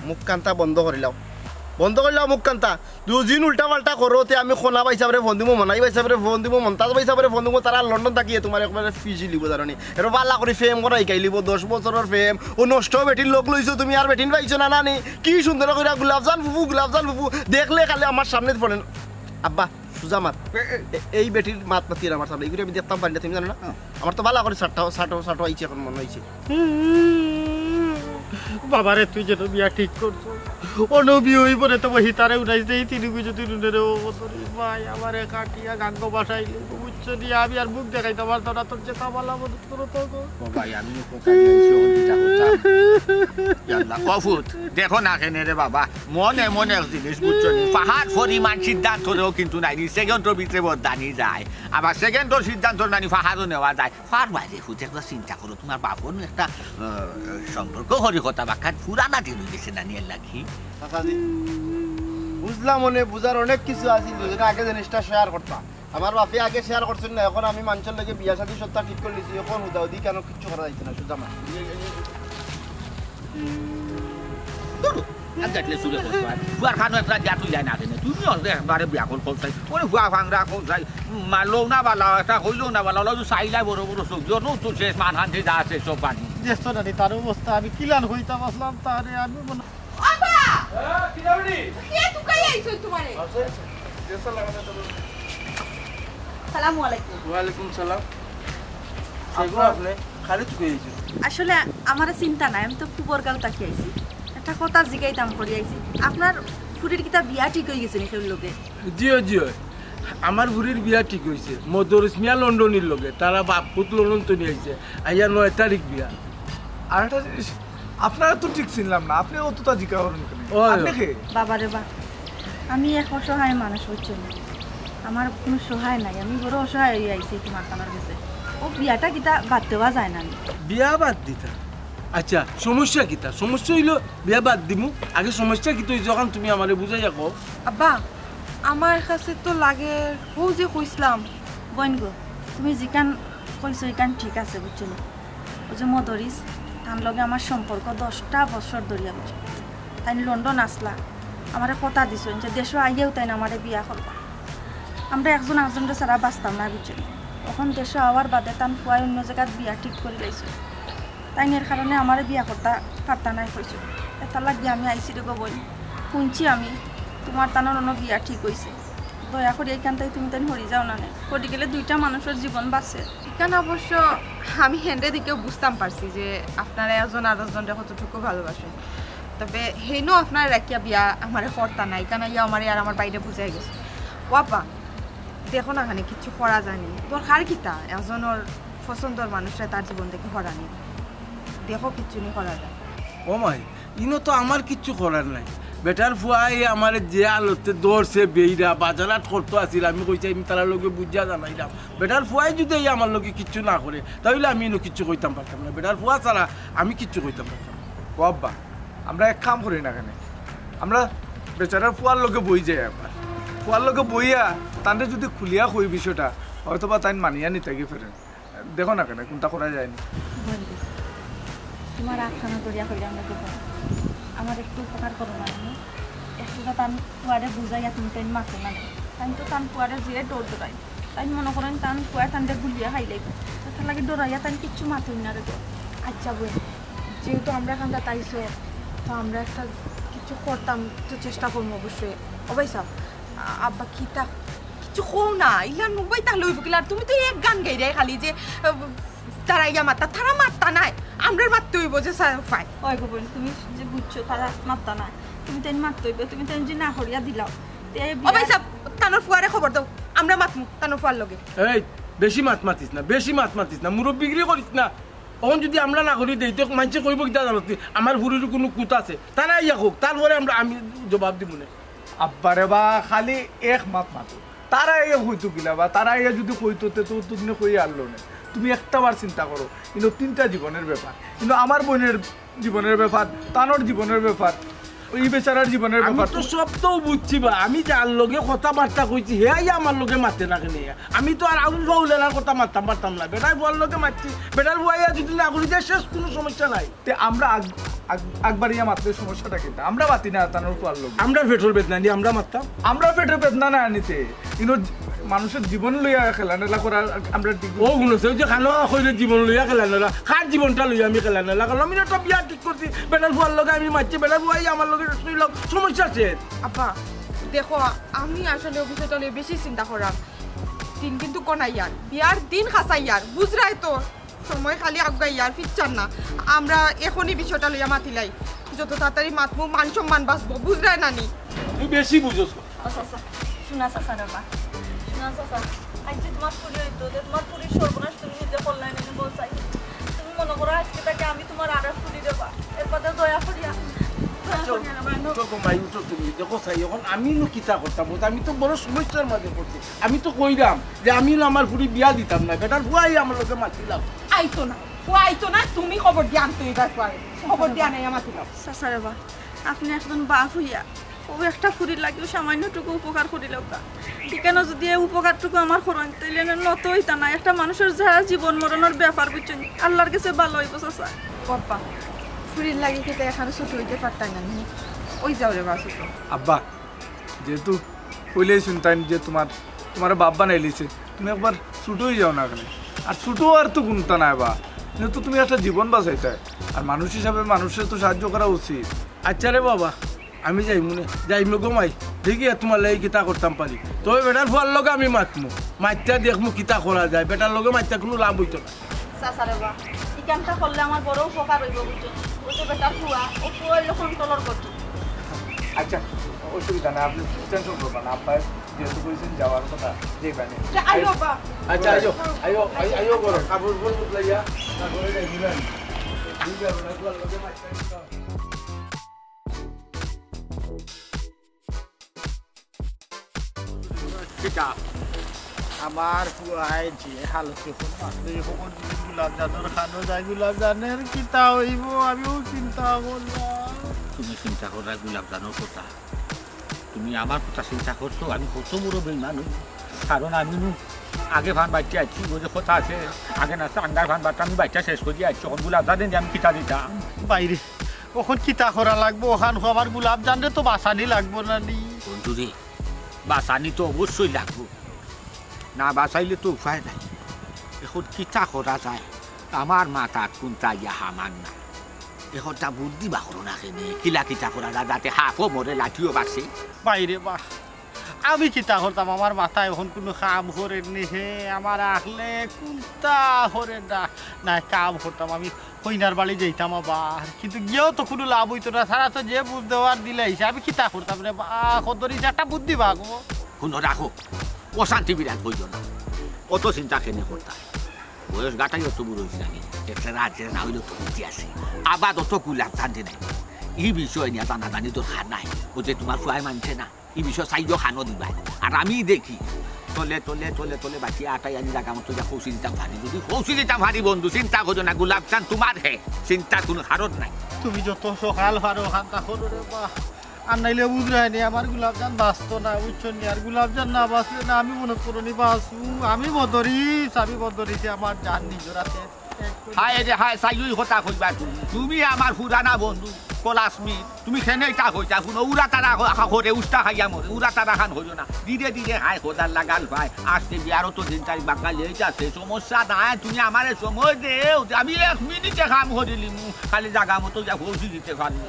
মুখ কান্তা বন্ধ করিলাও। বন্ধ করিলাও মুখ কান্তা। দুদিন উল্টা পাল্টা করো, তে আমি খনা ভাইসাবরে ফোন দিমু, মনাই ভাইসাবরে ফোন দিমু, মন্তাজ ভাইসাবরে ফোন দিমু, তারা লন্ডন থাকিয়ে তুমার একবারে ফিজি লিবো জানো নি। এরা বালা করি প্রেম করা শিখাই লিবো, দশ বছরর প্রেম। ও নষ্ট বেটির লগ লইছো তুমি, আর বেটিন পাইছো না, না নি? কি সুন্দর কইরা গোলাপজান ফুফু, গোলাপজান ফুফু। দেখলে খালি আমার সামনে পড়েন। আব্বা, সুজা মাত। এ, এ, এ, এই বেটির মাত মাতি আমার সামনে। এগুলি আমি দেখতাম পারি না, তুমি জানো না? হ্যাঁ। আমার তো বালা করি সাতটা, সাতটা, সাতটা আইছে এখন মনে হইছে। বাবারে, তুই যেন বিয়া ঠিক করছো, অনো বিয়া হইব না, তো হিতারে উঠাইছে, এই তিন গুজো তিন উঠে রে, ও তোর ভাই, আমারে কাটিয়া গাঙ্গ বাসাইলে, বুঝছো নি? আমি আর মুখ দেখাইতে পারতাম না, তোর যেটা বালা মনে করো তো গো। ও ভাই, আমি কথা নিয়ে সহযোগিতা করতাম। ইয়াল্লা, কফুত, দেখো না কেনে রে বাবা, মন এমন এক জিনিস, বুঝছো নি? পাহাড় পরিমাণ সিদ্ধান্ত রেও কিন্তু নাই নি, সেকেন্ডর ভিতরে বদলানি যায়। আবার সেকেন্ডর সিদ্ধান্ত নানি পাহাড়ও নেওয়া যায়। পার বাইরে ফুট একটা চিন্তা করো, তোমার বাপর একটা, আহ, সম্পর্ক করি কথা বাক্কা পুরানা দিন হয়ে গেছে নানি, এর লাগি। চাচাজি, বুঝলাম, মনে বুঝার অনেক কিছু আছিল, দুজনে আগে জিনিসটা শেয়ার করতাম। আমার বাপে আগে শেয়ার করছেন না, এখন আমি মানুষের লগে বিয়া শাদী সত্তা ঠিক করে নিছি, এখন হুদাহুদি কেন কিচ্ছু করা যাইছে না, সুজা মা। ধরো, আর দেখলে চুলে করতে হয়। ফুয়ার খানো একটা দিয়া তুই যায় না কেনে? তুমি অর্ধে একবারে বিয়া কর কোথায়? ওরে ফুয়া ফাংরা কোথায়? মারলেও না বালা, একটা হইলেও না বালা, ওলা তো চাইলাই বড় বড় চোখ, জনও তো শেষ, মান হান যা আছে সব পানি। দেখছো না রে, তার অবস্থা আমি কিলান হইতাম আসলাম, তারে আমি মনে আব্বা! হ্যাঁ, কি যাবে রে? কে তুকাই আইছো তোমারে? আছে, আছে। সালামু আলাইকুম। ওয়ালাইকুম সালাম। আব্বা, আপনি খালি তুকাই আইছো? আসলে আমারে চিন্তা নাই, আমি তো ফুবরগাঁও থাকি আইছি। একটা কথা জিগাইতাম করি আইছি। আপনার ফুরির কিতা বিয়া ঠিক হয়ে গেছে নি কেউর লগে? জি অয়, জি অয়। আমার ফুরির বিয়া ঠিক হইছে মদরিস মিয়া লন্ডনির লগে। তারা বাপ পুত লন্ডন তো নিয়ে আইছে, আইয়া নয় তারিখ বিয়া। আর একটা জিনিস, আপনারা তো ঠিক চিনলাম না, আপনি অতটা জিকা করেন কেনে? ওই। আপনি কে? বাবা রে বা, আমি এক অসহায় মানুষ, বুঝছো নি? আমার কোনো সহায় নাই, আমি বড় অসহায় হয়ে আইছি তোমার কানোর গেছে। ও বিয়াটা কিতা বাদ দেওয়া যায় না নি? বিয়া বাদ দিতা? আচ্ছা, সমস্যা কিতা? সমস্যা হইলো বিয়া বাদ দিমু। আগে সমস্যা কিতা হইছে, যখন তুমি আমারে বুঝাইয়া কও। আব্বা, আমার কাছে তো লাগে, ও যে কইছিলাম। বোন গো, তুমি যেখান কইছো, এখান ঠিক আছে, বুঝছো নি? ও যে মদরিস, তার লগে আমার সম্পর্ক দশটা বছর ধরিয়া, বুঝছো? তাই লন্ডন আসলা, আমারে কথা দিছো যে দেশো আইয়াও তাই আমারে বিয়া করবা। আমরা একজন একজনরে ছাড়া বাঁচতাম না, বুঝছো নি? এখন দেশো আওয়ার বাদে তান ফুয়ায় অন্য জায়গাত বিয়া ঠিক করি লাইছে। তাইন এর কারণে আমারে বিয়া করতা পারতা নায় কইছে। এটার লাগি আমি আইছি রে গো বোন। শুনছি আমি তোমার তানোর অন্য বিয়া ঠিক হইছে। দয়া করি এইখান তাই তুমি তাইন হরি যাও না নে। হরি গেলে দুইটা মানুষের জীবন বাঁচে। এখানে অবশ্য আমি হেনরে দিকেও বুঝতাম পারছি যে আপনারা একজন আর একজনরে কতটুকু ভালোবাসেন। তবে হেনও আপনারা রাখিয়া বিয়া আমারে করতা নাই, কারণ ইয়া আমারে আর আমার বাইরে বুঝাই গেছে। ও আপা, দেখো না, এখানে কিচ্ছু করা যায়নি। দরকার কিতা একজনের পছন্দর মানুষরা তার জীবন থেকে হরানি? দেখো, কিচ্ছু নি করা যায়। ও মাই, ইনো তো আমার কিচ্ছু করার নাই। বেটার ফুয়ায় আমারে যে আলতে ধরছে বেইরা, বাজারাত করতো আছিল, আমি কইছি আমি তারার লগে বুঝিয়া জানাইলাম। বেটার ফুয়ায় যদি এই আমার লগে কিচ্ছু না করে, তাহলে আমি ইনো কিচ্ছু কইতাম পারতাম না। বেটার ফুয়া ছাড়া আমি কিচ্ছু কইতাম পারতাম না। ও আব্বা, আমরা এক কাম করি না কেনে, আমরা বেচারার ফুয়ার লগে বই যাই একবার। ফুয়ার লগে বইয়া তানরে যদি খুলিয়া কই বিষয়টা, হয়তো বা তাইন মানিয়া নিতে গিয়ে ফেরেন। দেখো না কেনে, কোনটা করা যায়নি। বন্ধু, তোমার আখানো দরিয়া কইলে আমরা দেখো, আমার একটু উপকার করো না তুমি। একটু তো তান ফুয়ারে বুঝাইয়া তুমি তাইন মাতো না। তাই তো তান ফুয়ারে যে ডর ডরাই। তাই মনে করেন তান ফুয়া তানরে গুলিয়া খাই লাইব। তো তার লাগে ডরাইয়া তাই কিচ্ছু মাতই না রে গো। আচ্ছা বোন, যেহেতু আমরা এখানটা তাইছো, তো আমরা একটা কিছু করতাম, তো চেষ্টা করবো অবশ্যই। ও ভাই সাহেব, আ-, আব্বা কিতা কিছু কও না, ইলা নুবাই তাহলে হইব কিলা? আর তুমি তো এক গান গাইরায় খালি যে, আহ, তারা ইয়া মাত্তা, তারা মাত্তা নাই, আমরার মাততে হইব যে স্যার পাই। ওই গো বোন, তুমি যে বুঝছো তারা মাত্তা নাই, তুমি তাই মাততে হইবে, তুমি তাই যে না করিয়া দিলাও। তে ও ভাই বিয়া- সাহেব, তানোর ফুয়ারে খবর দাও, আমরা মাতমু তানোর ফুয়ার লগে। এই, বেশি মাত মাতিস না, বেশি মাত মাতিস না, মুরব্বিগিরি করিস না। অখন যদি আমরা না করি দেই, তো মানষে কইব কিতা জানো তুই? আমার ফুরির কোনো কুত আছে, তারা ইয়া হোক, তারপরে আমরা, আমি জবাব দিব না। আব্বারে বা খালি এক মাত মাতো। তারা ইয়া কইতো কিলা বা তারা ইয়া যদি কইতো, তে তো তুমি কই আনলো না। তুমি একটা বার চিন্তা করো, কিন্তু তিনটা জীবনের ব্যাপার, কিন্তু আমার বোনের জীবনের ব্যাপার, তানোর জীবনের ব্যাপার, ওই বেচারার জীবনের আমি ব্যাপার। তো সব তো বুঝছি বা, আমি যার লগে কথাবার্তা কইছি, হে আইয়া আমার লগে মাতে না কেনে। আমি তো আর আবুল ফাউল এলার কথা মাততাম পারতাম না। বেটার ফুয়ার লগে মাতছি, বেটার ফুয়া আইয়া যদি না করি যায়, শেষ, কোনো সমস্যা নাই। তে আমরা আগ-, আগ-, আগবাড়িয়া মাতলে সমস্যাটা কিতা? আমরা মাতি না তানর ফুয়ার লগে। আমরার পেটর বেদনা নি আমরা মাততাম। আমরার পেটর বেদনা না আনিতে, ইনো মানুষর জীবন লইয়া খেলানেলা করার আমরা ঠিক ও হুনো, সে যে খানো কইলে জীবন লইয়া খেলানেলা, কার জীবনটা লইয়া আমি খেলানেলা করলাম? আমি একটা বিয়া ঠিক করছি, বেটার ফুয়ার লগে আমি মাতছি, বেটার ফুয়াই আমার লগে রইল, সমস্যা শেষ। আব্বা, দেখো, আমি আসলে অউ বিষয়টা লইয়া বেশি চিন্তা করাম। দিন কিন্তু কনাইয়ার, বিয়ার দিন খাসাইয়ার, বুঝরায় তো। সময় খালি আগুয়াইয়ার, ফিরতার না। আমরা এখনই বিষয়টা লইয়া মাতিলাই। যত তাড়াতাড়ি মাতমু, মান সম্মান বাঁচবো, বুঝরায় নানি? তুমি বেশি বুঝোস। ও চাচা, শুনা চাচা রে বা। শুনা চাচা, আইজ যে তুমার ফুরি অইতো, যে তুমার ফুরির সর্বনাশ তুমি নিজে করলায় না, বলছাই। তুমি মনো করো আইজকে থাকি আমি তুমার আরেক ফুরি রে বা। এর বাদে দয়া করিয়া, দয়া করিয়া রে বা, উঠো গো মাই, উঠো তুমি। দেখো চাই, অখন আমি নু কিতা করতাম, আমি তো বড় সমস্যার মাঝে পড়ছি। আমি তো কইরাম যে আমি নু আমার ফুরি বিয়া দিতাম না, বেটার ফুয়াই আমার লগে মাতিলাম। আইতো না, ফুয়া আইতো না, তুমি খবর দিয়া আনতে অইবা ফুয়ারে। খবর দিয়া আনাইয়া মাতিলাও। চাচা রে বা, আপনে একজন বাপ অইয়া অউ একটা ফুরির লাগিও সামান্যটুকু উপকার করিলাউক্কা। ইখানো যুদি এই উপকারটুকু আমার করইন, তাইলে নত অইতা না। একটা মানুষর যারা জীবন মরণর ব্যাপার, বুঝছইন, আল্লার গেছে ভালা অইবো চাচা। ও আব্বা, ফুরির লাগি কিতা এখানো ছুটো অইতে পারতায় না নি? অই যাও রে বা ছুটো। আব্বা, যেহেতু কইলেই শুনতাম যে তুমার, তুমারে বাপ বানাইলিছে, তুমি একবার ছুটো অই যাও না কেনে? আর ছুটো আর তো কুনতা নায় বা, যেহেতু তুমি একটা জীবন বাঁচাইতায়, আর মানুষ হিসাবে মানুষরে তো সাহায্য করা উচিত। আচ্ছা রে বাবা, আমি যাইমু নে, যাইমু গো মাই, দেখি আর তুমার লাগি কিতা করতাম পারি। তবে বেটার ফুয়ার লগে আমি মাতমু, মাতিয়া দেখমু কিতা করা যায়, বেটার লগে মাতিয়া কুনু লাভ অইতো না। চাচা রে বা, ইখানটা করলে আমার বড় উপকার অইবো, বুঝছো? অউ যে বেটার ফুয়া, অউ ফুয়া অইলো কন্ট্রোলর করতো। আচ্ছা, অসুবিধা নাই, আপনে টেনশন করবা না, আব্বায় যেহেতু কইছইন যাওয়ার কথা, যাইবা নে। আচ্ছা, আইও বা। আচ্ছা, আইও, আইও, আইও, আইও, গরম কাপড় উপর বদলাইয়া, তারপরে যাই, বুঝলেন? বুঝলেন, আপনার লগে মাততে দিতাম। কিতা? আমার ফুয়ায় যে হালতে ফোন মারলে, ফোন যদি গোলাপজানর খানো যায়, গোলাপজানর কিতা অইবো? আমিও চিন্তা করলাম। তুমি চিন্তা কররায় গোলাপজানর কথা, তুমি আমার কথা চিন্তা করছো? আমি কত বড় বেইমান অইলাম। কারণ আমি নু আগে ফান বাইচ্চা আইছি, অউ যে কথা আছে, আগে না আঙ্গার ফান বাট্টা আমি বাইচ্চা শেষ করি আইছি, অখন গোলাপজান দিয়া আমি কিতা দিতাম? বাইরে, অখন কিতা করা লাগবো? অখান আমার গোলাপজানরে তো বাঁচানি লাগবো না নি? বন্ধু রে, বাঁচানি তো অবশ্যই লাগবো, না বাঁচাইলে তো উপায় নাই। অখন কিতা করা যায়, আমার মাথাত কুনতা আইয়া হামান না। অখন তা বুদ্ধি বার করো না কেনে, কিলা কিতা করা যায় যাতে হাফও মরে লাঠিও বাঁচে। বাইরে বা, আমি কিতা করতাম, আমার মাথায় অখন কুনু কাম করের নি হে, আমার আখলে কুনতা করের না, না কাম করতাম আমি। কইনার বাড়ি যাইতাম আবার, কিন্তু গিয়াও তো কুনু লাভ অইতো না। তারা তো যে বুঝ দেওয়ার দিলে আইছে, আমি কিতা করতাম রে বা, কদরিছে একটা বুদ্ধি বাগো। হুনো রাখো, অশান্তি বিরাট অইতো না, অত চিন্তা কেনে করতায়? বয়স গাটাই অত বুড়ো অইছে নাকি? একটা রাজ্যে না অইলেও তো বুদ্ধি আছে। আবার অত গোলাপজান দে নাই, ই বিষয় নিয়া জানাজানি দরকার নাই। অউ যে তুমার ফুয়ায় মানছে না, ই বিষয় চাইও খানো দিবায়। আর আমি দেখি, তলে, তলে, তলে, তলে বাঁচিয়া আটাই আনি জাগা মতো যা পৌঁছি দিতাম পারি। যদি পৌঁছি দিতাম পারি বন্ধু, চিন্তা করিও না, গোলাপজান তুমার হে, চিন্তা কুনু হারত নাই। তুমি যত সকাল পারো অখানতা করো রে বা। আর নাইলে বুঝরায় নি, আমার গোলাপজান বাঁচতো না, বুঝছো নি? আর গোলাপজান না বাঁচলে না, আমি মনো করো নি বাঁচমু, আমি বদরিছ, আমি বদরিছ, আমার জান নিজর আতে। হায় রে হায়, চাইও ই কথা কইবা তুমি। তুমি আমার পুরানা বন্ধু, ক্লাসমেট। তুমি কেনে ইতা কইতায়? হুনো, উড়া তারা হ-, হা-, করে উষ্টা খাইয়া মরে, উড়া তারা খান কইও না। ধীরে ধীরে হায় খোদার লাগাল পায়। আজকে বিয়ারও তো দিন তারিখ বাক্কা লেট আছে, সমস্যা নাই। তুমি আমারে সময় দেও, আমি এক মিনিটে কাম করিলিমু। খালি জাগা মতো যা পৌঁছি দিতে পারলে।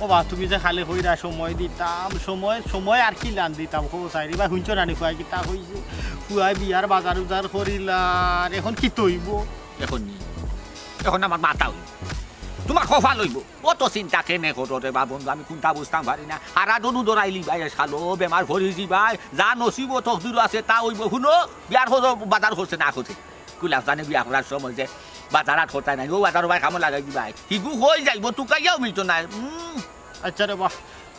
ও বা, তুমি যে খালি কইরায় সময় দিতাম, সময়, সময় আর কিলান দিতাম? কও চাইরি বা, হুনছো না নি ফুয়ায় কিতা কইছে? ফুয়ায় বিয়ার বাজার উজার করিলার, অখন কিতা অইবো? অখন নি, অখন আমার মাথা অইবো, তুমার কপাল অইবো। অত চিন্তা কেনে করো রে বা বন্ধু, আমি কুনতা বুঝতাম পারি না। হারা দরু দরাইলি ভাই, শালো বেমার পড়ি যিবায়, যা নসিবো তকদিরো আছে তা অইবো। হুনো, বিয়ার খরচ, বাজার করছে না করছে, গোলাপজানে বিয়া করার সময় যে বাজার হাট করতায় নায়, অউ বাজারো ভাই কামো লাগাই দিবায়। হিগু কই যাইবো, তুকাইয়াও মিলতো নায়। উম। আচ্ছা রে বা,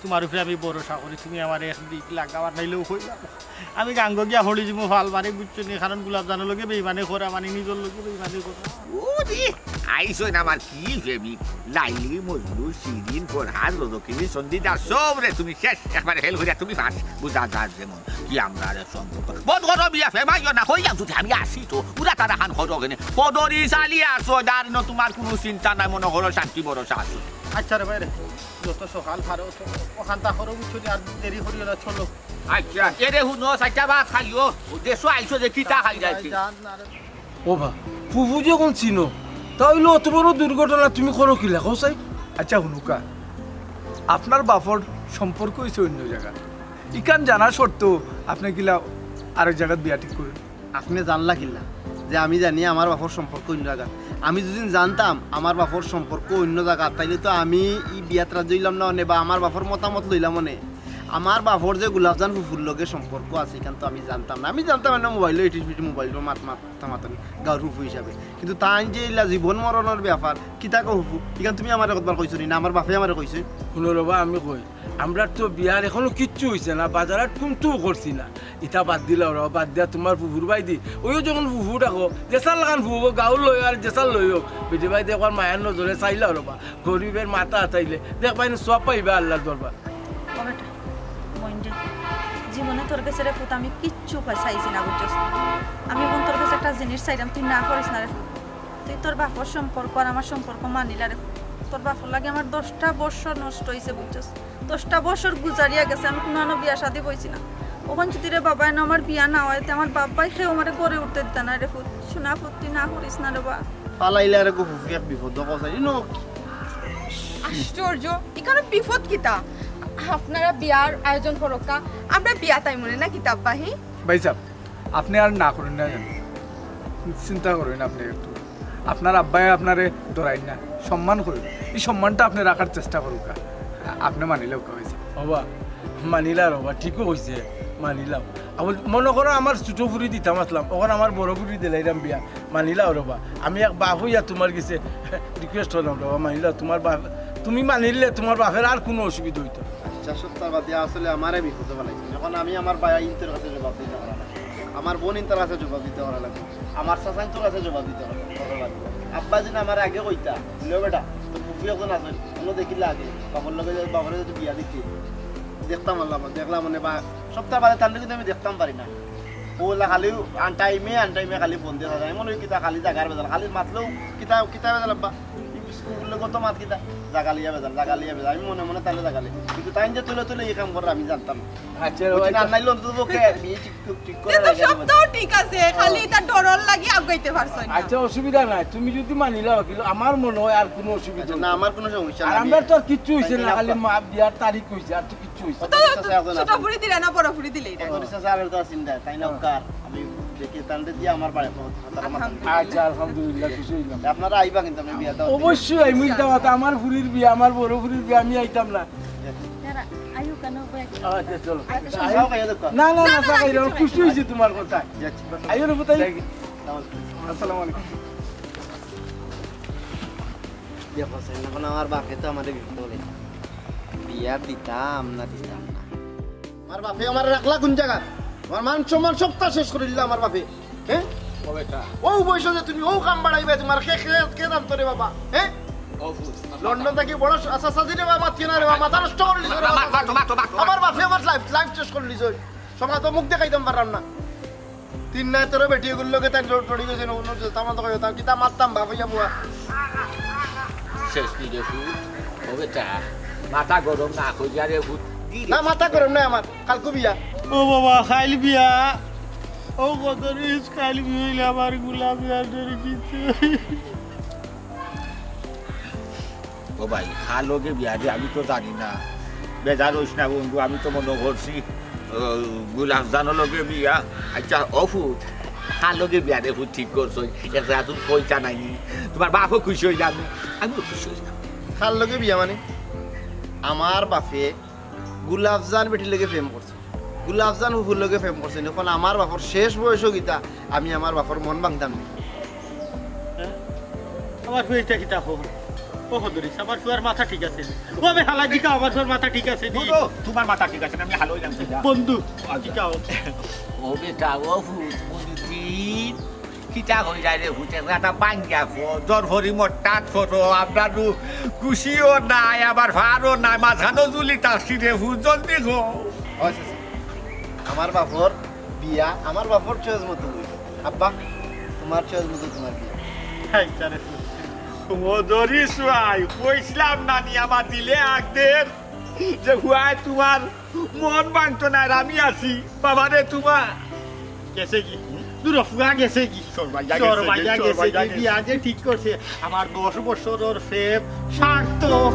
তুমার উপরে আমি ভরসা করি, তুমি আমারে এক দিক লাগাও, আর নাইলেও কই যাবো। আমি গাঙ্গো গিয়া হলি যিমু ফাল মারি, বুঝছো নি? কারণ গোলাপজানর লগে বেইমানি করা মানে নিজর লগে বেইমানি করা। ওরে, আইছো না আমার কি প্রেমিক? লাইলি, মজনু, শিরিন, ফরহাদ, রজকিনী, সন্দিদা, সবরে তুমি শেষ, একবারে হেল করিয়া তুমি পাস। বুঝা যার যেমন কি আমরা রে সম্পর্ক। বন্ধ করো বিয়া, ফেমাইও না, কইলাম যদি আমি আছি তো, উড়া তারা খান করো কেনে? কদরি চালি আছো, যার ন তুমার কুনু চিন্তা নাই, মনো করো শান্তি ভরসা আছে। আচ্ছা রে ভাই রে, যত সকাল পারো তো অখানতা করো, বুঝছো নি? আর দেরি করিও না, চলো। আচ্ছা, এরে হুনো, চাইরটা ভাত খাইও, দেশো আইছো যে কিতা খাই যাইছে। যান না রে। ও বা, ফুফু যখন চিনো, তা অইলে অত বড় দুর্ঘটনা তুমি করো কিলা, কও চাই? আচ্ছা হুনুক্কা, আপনার বাপর সম্পর্ক অইছে অইন্য জাগাত, ইখান জানা সত্ত্বেও আপনে কিলা আরেক জাগাত বিয়া ঠিক করইন? আপনে জানলা কিলা যে আমি জানি আমার বাপর সম্পর্ক অইন্য জাগাত? আমি যুদি জানতাম আমার বাপর সম্পর্ক অইন্য জাগাত, তাইলে তো আমি ই বিয়াত রাজি অইলাম না অনে, বা আমার বাপর মতামত লইলাম অনে। আমার বাপর যে গুলাবজান ফুফুর লগে সম্পর্ক আছে, ইখান তো আমি জানতাম না। আমি জানতাম না, মোবাইলো ইটিস পিটিস, মোবাইলো মাত মাত মাতামাতি, গাঁওর ফুফু হিসাবে। কিন্তু তাইন যে ইলা জীবন মরণর ব্যাপার, কিতা কও ফুফু? ইখান তুমি আমারে কতবার কইছো নি? না আমার বাপে আমারে কইছে? হুনো রে বা, আমি কই, আমরার তো বিয়ার এখনো কিচ্ছু অইছে না, বাজারহাট কুন্তাউ করছি না। ইতা বাদ দিলাও রে বা, বাদ দিয়া তুমার ফুফুর বায়দি, অইও যখন ফুফু ডাকো, যেছার লাখান ফুফু, গাঁওর লইও আর যেছার লইও, বেটি বায়দি একবার মায়ার নজরে চাইলাও রে বা, গরিবের মাথা আতাইলে, দেখবায় নি সওয়াব পাইবা আল্লার দরবার। ও বেটা, মইন রে, জীবনে তোর গেছে রে ফুত আমি কিচ্ছু কই চাইছি না, বুঝছস? আমি অখন তোর গেছে একটা জিনিস চাইরাম, তুই না করিস না রে ফুত। তুই তোর বাপর সম্পর্ক আর আমার সম্পর্ক মানিলা রে ফুত। তোর বাপর লাগি আমার দশটা বছর নষ্ট অইছে, বুঝছস? দশটা বছর গুজারিয়া গেছে, আমি কুনু আনো বিয়া শাদি বইছি না। অখন যুদি রে বাবায় না আমার বিয়া না অয়, তে আমার বাবায় কেউ আমারে ঘরে উঠতে দিতা না রে ফুত। সোনা ফুত, তুই না করিস না রে বা। ফালাইলা রে গো ফুফু এক বিপদো, কও চাই, ইনো। আশ্চর্য, ইখানো বিপদ কিতা? আপনারা বিয়ার আয়োজন করউক্কা, আমরা বিয়াত আইমুনে না কিতা আব্বা, হি? ভাইসাব, আপনে আর না করইন না যেন, চিন্তা করইন আপনে একটু। আপনার আব্বায় আপনারে ডরাইন না, সম্মান করইন, ই সম্মানটা আপনে রাখার চেষ্টা করউক্কা। আ-, আপনে মানিলাউক্কা ভাইসাব। ও বা, মানিলাম রে বা, ঠিকউ কইছে, মানিলাম। আবার মনো করো আমার ছুটো ফুরি দিতাম আছলাম, অখন আমার বড় ফুরি দিলাইরাম বিয়া, মানিলাও রে বা। আমি এক বাপ অইয়া তুমার গেছে request করলাম রে বা, মানিলাও, তুমার বাপ, তুমি মানিলে তুমার বাপের আর কুনু অসুবিধা অইতো না। আচ্ছা, সত্য বাদে আসলে আমারে বিপদো ফালাইছইন। অখন আমি আমার ভাইয়াইন্তর কাছে জবাব দিতে পারা না, আমার বইনিন্তর কাছে জবাব দিতে পারা লাগবো, আমার চাচাইন্তর কাছে জবাব দিতে পারা লাগবো। আব্বা যদি আমারে আগে কইতা, "লে বেটা, তোর ফুফু একজন আছইন, অনো দেখিলা আগে, বাপর লগে, বাপরে যদি বিয়া দিতে।" দেখতাম আল্লাহ, দেখলাম মানে বা সপ্তাহ বাদে তানরে কিন্তু আমি দেখতাম পারি না। অউ লা খালি আন টাইমে, আন টাইমে খালি ফোন দিয়া থাকে। আমি মনে করি কিতা খালি জাগার বেজাল, খালি মাতলেও কিতা, কিতা বেজাল আব্বা? ই স্কুলে কত মাত কিতা? জাগা লইয়া বেজাল, জাগা লইয়া বেজাল। আমি মনে মনে তাইলে জাগা লই। কিন্তু তাইন যে তুলে তুলে ই কাম করে আমি জানতাম না। আচ্ছা, বুঝছি না, আর নাইলে অন্তত পক্ষে বিয়ে ঠিক, ঠিক, ঠিক করার আগে আমি সব তো ঠিক আছে, খালি ইতা ডরর লাগি আগাইতে পারছইন না। আচ্ছা, অসুবিধা নাই, তুমি যদি মানিলাও, কিন্তু আমার মনে অয় আর কুনু অসুবিধা আচ্ছা, না, অইতো না। আমার কুনু সমস্যা আর নাই। আমরার তো আর কিচ্ছু অইছে না, অত খালি মা-, বিয়ার তারিখ অইছে, আর তো কিচ্ছু অইছে না। অত ছোট ফুরি দিলা না, বড় ফুরি দিলে এটা। অত রিসা স্যারের তো চিন্তা, তাই না? হ্যাঁ। কার? আমি দেখি তানরে দিয়া আমার বাড়ি পৌঁছে, তারা মাথা আলহামদুলিল্লাহ। আচ্ছা, আলহামদুলিল্লাহ, খুশি অইলাম। আপনারা আইবা কিন্তু আমি বিয়াটা অবশ্যই আইমু, ইনশাআল্লাহ। ইনশাআল্লাহ, আমার ফুরির বিয়া, আমার বড় ফুরির বিয়া, আমি আইতাম না। যারা আইও কেন, আচ্ছা, চলো। আচ্ছা, আইও। চা খাইয়া দেখো। না, না, না, না, চা না, খাইলাম, কিছু খুশি নাই। অইছি তুমার কথায়। যাচ্ছি। আইও রে, পুতাই। যাই। আসসালামু আলাইকুম। দেখো, সেন এখন আমার বাপে তো আমারে বিপদে ফালাইছে। বিয়া দিতাম না, দিতাম না। আমার বাপে আমারে রাখলা কুন জাগাত? আমার মান সম্মান সবতা শেষ করি দিলা আমার বাপে। হ্যাঁ? ও বেটা। অউ বয়সো যে তুমি অউ কাম বাড়াইবা, তুমার কে, কে, কে জানতো রে বাবা? হ্যাঁ? ও ফুত। লন্ডন থাকি বড় স-, আচ্ছা, আচ্ছা, দিলে বাবা, মাতিও না রে বাবা, মাথা নষ্ট করি দিছো রে বাবা। মা, মা, মা, মা, মা। আমার বাপে আমার life, life শেষ করি দিছো। সমাজ তো মুখ দেখাইতাম পারলাম না। তিন নাই তোর বেটি এগুর লগে তাই জড়-, জড়ি গেছে, অন্য যে তামার তো কইতাম, কিতা মারতাম বাপ অইয়া বুয়া। শেষ কি রে ফুত? ও বেটা, মাথা গরম না করিয়া রে ফুত। কি রে? না, মাথা গরম নাই আমার, কালকু বিয়া। ও বাবা, কাইল বিয়া। ও কত রিস, কাইল বিয়া অইলে আমার গুলাম বিয়া ধরে দিতে। ও ভাই, কার লগে বিয়া দে আমি তো জানি না। বেজার অইস না বন্ধু, আমি তো মনো করছি, ও, গুলাম জানর লগে বিয়া। আচ্ছা, ও ফুত, কার লগে বিয়া দে ফুত ঠিক করছইন? একটা এত পয়সা নাই, তুমার বাপও খুশি অইলাম, আমিও খুশি অইলাম। কার লগে বিয়া মানে? আমার বাপে গুলাবজান বেটির লগে প্রেম করছে, গুলাবজান ফুফুর লগে প্রেম করছে। এখন আমার বাপর শেষ বয়সো কিতা, আমি আমার বাপর মন ভাঙতাম নি। হ্যাঁ? আমার ফুয়ে ইটা কিতা কয়? ও হদরিস, আমার ফুয়ার মাথা ঠিক আছে নি? ও আমি হালা জিকাও, আমার ফুয়ার মাথা ঠিক আছে নি? বন্ধু, তুমার মাথা ঠিক আছে নি? আমি হালা অইলাম কিতা? বন্ধু, আচ্ছা। জিকাও। ও বেটা, ও ফুত, মনিদিন, কিতা কইরা রে ফুত, একটা বাঙ্গিয়া ফো, জোর হরি মোর টাট ফটো, আপনার খুশিও নাই, আবার ফারও নাই, মাঝখানো জুলি তাসি রে ফুত, জলদি কও। আচ্ছা, আচ্ছা। আমার বাপর বিয়া, আমার বাপর choice মতো অইবো। আব্বা, তুমার choice মতো তুমার বিয়া। হ্যাঁ, জানে ফুত। মজরি সুয়াই, কইছিলাম না নি আমার দিলে আগদের যে হুয়ায় তোমার মন ভাঙতো না, আর আমি আছি। বাবারে তোমার গেছে কি? দুরো ফুয়া গেছে কি? শর্মাইয়া গেছে কি? শর্মাইয়া গেছে কি? শর্মাইয়া গেছে। বিয়া যে ঠিক করছে, আমার দশ বছরর প্রেম সার্থক।